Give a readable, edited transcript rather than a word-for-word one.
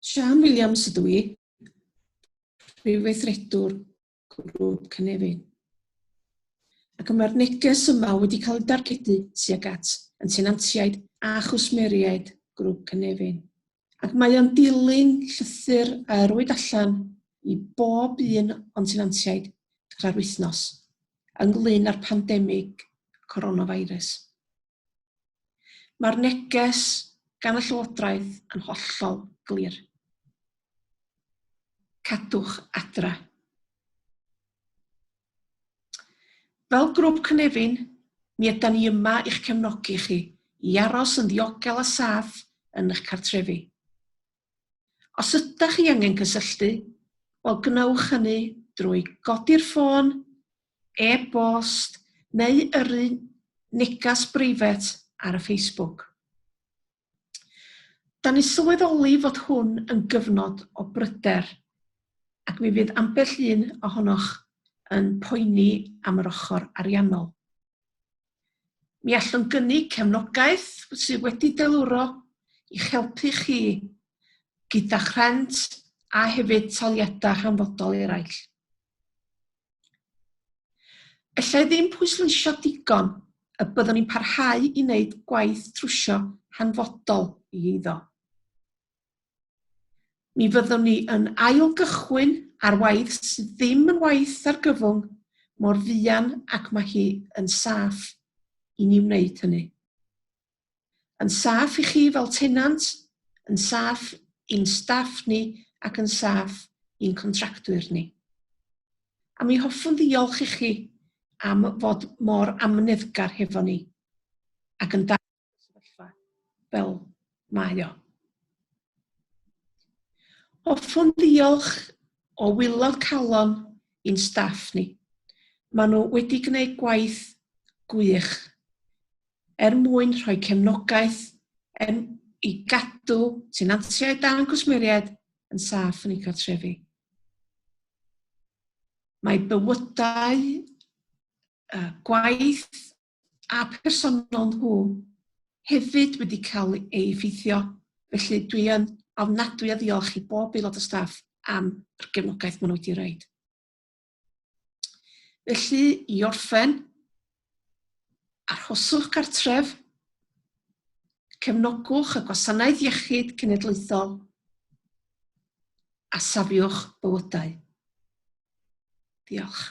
Siân Williams ydw i, Prif Weithredwr Grŵp Cynefin. Ac mae'r neges yma wedi cael ei dargedu tuag at yn tenantiaid a chwsmeriaid Grŵp Cynefin. Ac mae o'n dilyn llythyr a yrwyd allan i bob un o'n tenantiaid dechrau'r wythnos ynglyn â'r pandemig coronavirus. Mae'r neges gan y Llywodraeth yn hollol glir. Cadwch adra. Fel grŵp Cynefin, mi ydan ni yma i'ch cefnogi chi i aros yn ddiogel a saff yn eich cartrefi. Os ydach chi angen cysylltu, wel gwnewch hynny drwy godi'r ffôn, e-bost neu yrru negas breifat ar y Facebook. Da ni'n sylweddoli fod hwn yn gyfnod o bryder ac mi fydd ambell un ohonoch yn poeni am yr ochr ariannol. Mi allwn gynnig cefnogaeth sydd wedi deilwro i'ch helpu chi gyda'ch rhent a hefyd taliadau hanfodol eraill. Ella i ddim pwysleisio digon y byddwn ni'n parhau i wneud gwaith trwsio hanfodol i eiddo. Mi fyddwn ni yn ail-gychwyn ar waith sydd ddim yn waith argyfwng mor fuan ac mae hi yn saff i ni wneud hynny. Yn saff i chi fel tenant, yn saff i'n staff ni ac yn saff i'n contractwyr ni. A mi hoffwn ddiolch i chi am fod mor amyneddgar hefo ni ac yn sefyllfa fel mae o. Hoffwn ddiolch o waelod calon i'n staff ni. Maen nhw wedi gwneud gwaith gwych er mwyn rhoi cefnogaeth er, i gadw tenantiaid a'n cwsmeriaid yn saff yn eu cartrefi. Mae bywydau, gwaith a personol nhw hefyd wedi cael ei effeithio, felly dwi yn ofnadwy o ddiolch i bob aelod o staff am yr gefnogaeth maen nhw wedi roid. Felly, i orffen, arhoswch gartref, cefnogwch y Gwasanaeth Iechyd Cenedlaethol a safiwch bywydau. Diolch.